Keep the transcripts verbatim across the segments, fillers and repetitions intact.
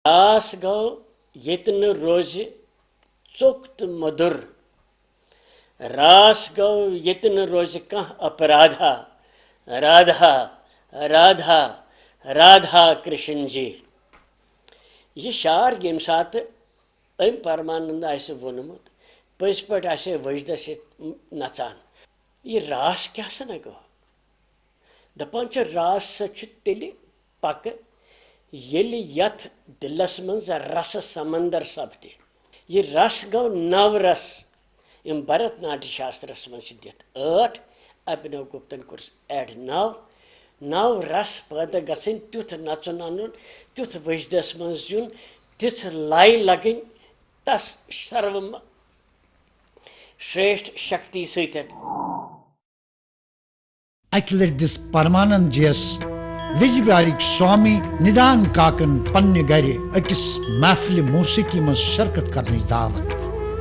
راس گوٚو ییٚتہِ نہٕ روزِ ژوٚک تہٕ مٔدُر۔ راس گوٚو ییٚتہِ نہٕ روزِ کانٛہہ اپرادھا۔ رادھا، رادھا، رادھا کرشن جی۔ یہِ شعر ییٚمہِ ساتہٕ أمۍ پرمانند آسہِ ووٚنمُت، پٔزۍ پٲٹھۍ آسہِ ہے وجدس سۭتۍ نژان۔ یہِ راس کیٛاہ سنا گوٚو؟ دپان چھِ، راس سا چھُ تیٚلہِ پکہٕ، ییٚلہِ یتھ دِلس منٛز رسہٕ سمندر سپدِ۔ یہِ رس گوٚو نو رس، یِم بھرت ناٹیہ شاسترس منٛز چھِ دِتھ ٲٹھ، ابھینو گپتن کوٚرُس ایڈ نو۔ نو رس پٲدٕ گژھٕنۍ، تیُتھ نژُن انُن، تیُتھ وجدس منٛز یُن، تِژھ لے لگٕنۍ تس سرو شریشٹھ شکتی سۭتۍ۔ اکہِ لٹہِ دِژ پرمانند جیس ویجبہاری سوامی ندان کاکن پننہِ گرِ أکِس محفلہِ موسیقی منٛز شرکت کرنٕچ دعوت۔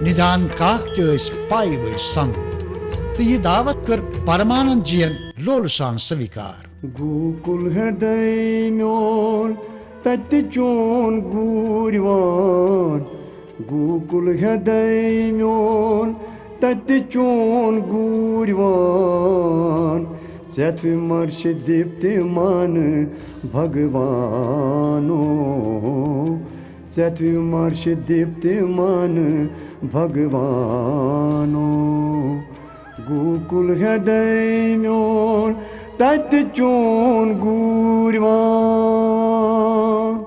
ندان کاک تہِ ٲسۍ پایہِ وٲلۍ سنت، تہٕ یہِ دعوت کٔر پرمانند جین لولہٕ سان سویکار۔ گوکُل ہردے میون، تتہِ چون گوٗرۍ وان۔ گوکُل ہردے میون، تتہِ چون گوٗرۍ وان۔ ژےٚ وِمرش دیٖپتِمان بھگوانو، ژےٚ وِمرش دیٖپتِمان بھگوانو۔ گوکُل ہردے میون، تتہِ چون گوٗرۍ وان۔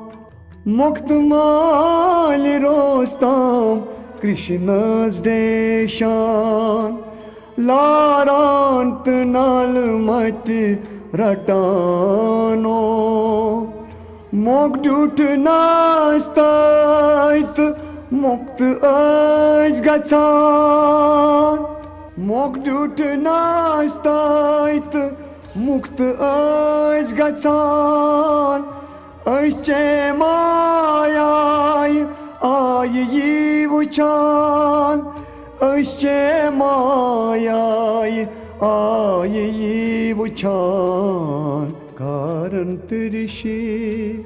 مۄکتہٕ مالہِ روستام کرشنس ڈیشان، لاران تہٕ نالہٕ متہِ رٹانو۔ مۄکھ ڈیُٹھ ناس تاے تہٕ مۄکتہٕ ٲسۍ گژھان۔ مۄکھ ڈیُٹھ ناس تاے تہٕ مۄکتہٕ ٲسۍ گژھان۔ أسۍ چے مایہِ آیہِ یی وٕچھان۔ أسۍ چے مایہِ آیہِ یی وٕچھان۔ کارن تہٕ رِشی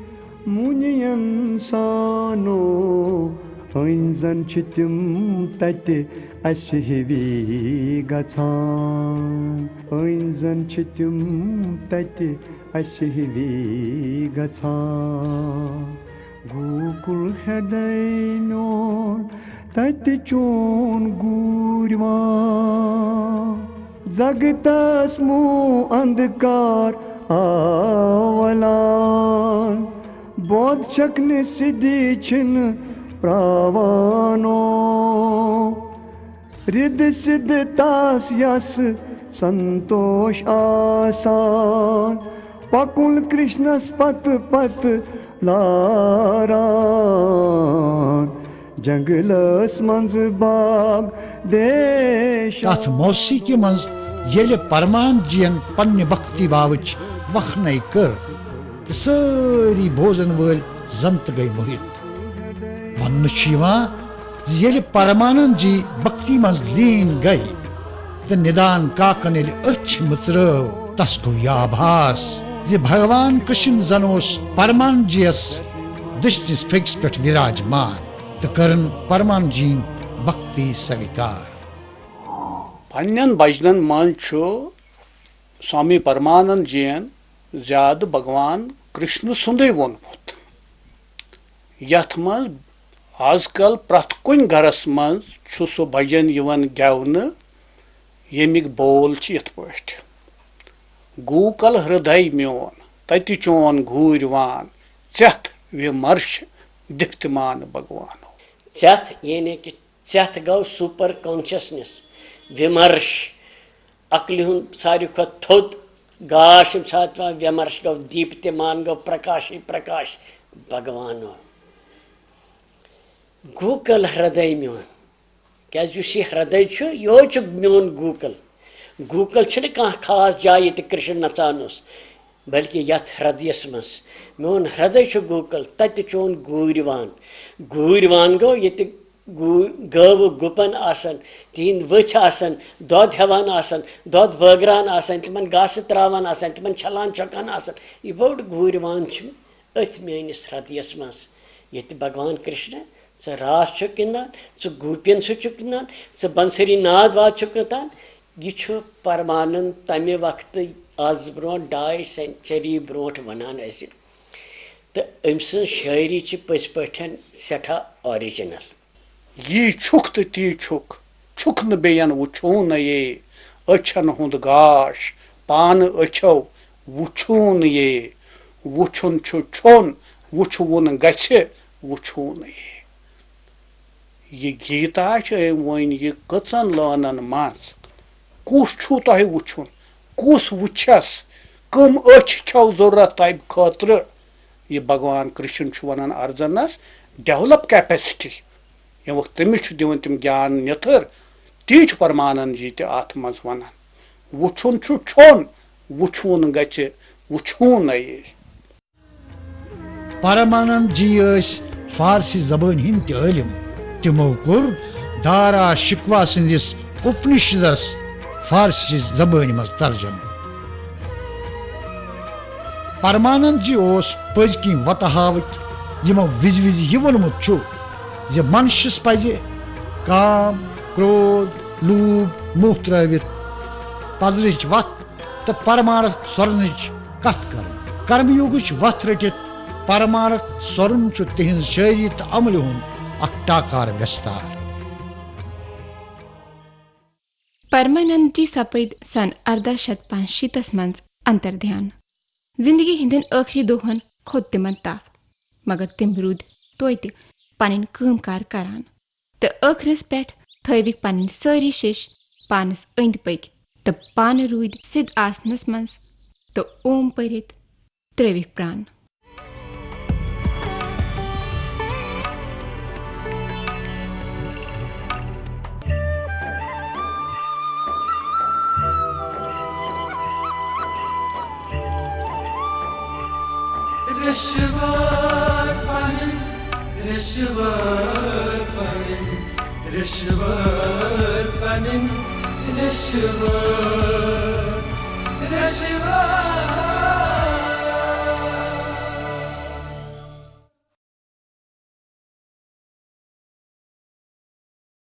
مُنین سانو، أنۍ زن چھِ تِم تتہِ اسہِ ہِوی گژھان۔ أنۍ زن چھِ تِم تتہِ اسہِ ہِوی گژھان۔ گوکُل ہردے میون، تتہِ چون گوٗرۍ وان۔ زگتس مو اندکار آولان، بود چھکنہٕ سِدھی چھِنہٕ پراوانو۔ رِد سِد تاس یس سنتوش آسان، پکُن کرشنس پتہٕ پتہٕ لاران۔ جنگلس منٛز باغ ڈیشان۔ تتھ موسیقی منٛز ییٚلہِ پرمان جین پننہِ بھکتی بھاوٕچ وخنے کٔر، تہٕ سٲری بوزن وٲلۍ زنتہٕ گٔیہِ موہِت۔ وننہٕ چھُ یِوان زِ ییٚلہِ پرمانند جی بھکتی منٛز لیٖن گٔیہِ تہٕ ندان کاکن ییٚلہِ أچھ مٕژرٲو، تس گوٚو یہِ آبھاس زِ بھگوان کرشن زن اوس پرمانند جیس دٔچھنِس پھیٚکِس پٮ۪ٹھ وِراجمان، تہٕ کٔرٕن پرمانند جین بھکتی سویکار۔ پننٮ۪ن بجنن منٛز چھُ سوامی پرمانند جین زیادٕ بھگوان کرشن سُنٛدُے ووٚنمُت، یتھ منٛز از کل پرٛٮ۪تھ کُنہِ گرس منٛز چھُ سُہ بھجن یِوان گٮ۪ونہٕ، ییٚمِکۍ بول چھِ یِتھ پٲٹھۍ، گوکل ہردے میون، تتہِ چون گوٗرۍ وان، ژٮ۪تھ وِمرش دیٖپتِمان بھگوانو۔ ژٮ۪تھ یعنی کہِ ژٮ۪تھ گوٚو سپر کانشسنس، وِمرش، عقلہِ ہُنٛد ساروی کھۄتہٕ تھوٚد گاش ییٚمہِ ساتہٕ وِمرش گوٚو، دیٖپتِمان گوٚو پرکاشٕے پرکاش بھگوانو۔ گوکل ہردے میون، کیازِ یُس یہِ ہردے چھُ، یِہوے چھُ میون گوکل۔ گوکل چھُنہٕ کانٛہہ خاص جاے ییٚتہِ کرشن نژان اوس، بلکہِ یتھ ہردیس منٛز۔ میون ہردے چھُ گوکل، تتہِ چون گوٗرۍ وان۔ گوٗرۍ وان گوٚو ییٚتہِ گوٗ-، گٲوٕ گُپن آسن، تِہنٛدۍ ؤژھۍ آسن، دۄد ہٮ۪وان آسن، دۄد بٲگراوان آسن، تِمن گاسہٕ تراوان آسن، تِمن چھلان چھۄکان آسن۔ یہِ بوٚڑ گوٗرۍ وان چھُ أتھۍ میٲنِس ہردیس منٛز۔ ییٚتہِ بھگوان کرشنا ژٕ راس چھُکھ گِنٛدان، ژٕ گوپین سۭتۍ چھُکھ گِنٛدان، ژٕ بنسری ناد واد چھُکھ گِنٛدان، یہِ چھُ پرمانند تمہِ وقتہٕ از برونٛہہ ڈاے سینچری برونٛٹھ ونان اسہِ۔ تہٕ أمۍ سٕنٛز شٲعری چھِ پٔزۍ پٲٹھۍ سٮ۪ٹھاہ original۔ یی چھُکھ تہٕ تی چھُکھ، چھُکھ نہٕ بیٚین وُچھوٗنَے۔ أچھن ہُنٛد گاش پانہٕ أچھو وُچھوٗنَے۔ وُچھُن چھُ چھوٚن، وُچھوُن گژھِ وُچھوٗنَے۔ یہِ گیٖتا چھِ أمۍ وۄنۍ یہِ کٔژَن لٲنَن منٛز۔ کُس چھُو تۄہہِ وُچھُن؟ کُس وُچھَس؟ کٕم أچھ کھٮ۪و ضروٗرت تۄہہِ خٲطرٕ؟ یہِ بھگوان کرشن چھُ وَنان ارجنس develop capacity۔ ییٚمہِ وقتہٕ تٔمِس چھُ دِوان تِم گیان نِتھٕر، تی چھُ پرمانند جی تہِ اَتھ منٛز وَنان۔ وُچھُن چھُ چھوٚن، وُچھوُن گژھِ وُچھوٗنَے۔ پرمانند جی ٲسۍ فارسی زبٲنۍ ہٕنٛدۍ تہِ عٲلِم۔ تِمو کوٚر دارا شکوا سٕنٛدِس اپنشدس فارسی زبٲنۍ منٛز ترجمہٕ۔ پرمانند جی اوس پٔزۍ کِنۍ وتہٕ ہاوٕکۍ، یِمو وِزِ وِزِ یہِ ووٚنمُت چھُ زِ منشس پزِ کام، کرودھ، لوٗبھ، موہ ترٲوِتھ پزرٕچ وتھ تہٕ پرمارتھ سورنٕچ کتھ کرٕنۍ۔ کرم یوگٕچ وتھ رٔٹِتھ پرمارتھ سورن چھُ تِہنٛز شٲعری تہٕ عملہِ ہُنٛد اکھ ٹاکار وٮ۪ستار۔ پرمانند جی سپٕدۍ سن ارداہ شیتھ پانٛژشیٖتس منٛز انتر دھیان۔ زندگی ہٕنٛدٮ۪ن ٲخری دۄہن کھوٚت تِمن تپھ، مگر تِم روٗدۍ توتہِ پنٕنۍ کٲم کار کران تہٕ ٲخرس پٮ۪ٹھ تھٲوِکھ پنٕنۍ سٲری شیٚش پانس أنٛدۍ پٔکۍ تہٕ پانہٕ روٗدۍ سِدھ آسنس منٛز تہٕ اوم پٔرِتھ ترٲوِکھ پران۔ رشوار پنٕنۍ، رشوار پنٕنۍ، رشوار پنٕنۍ، رشوار، رشوار۔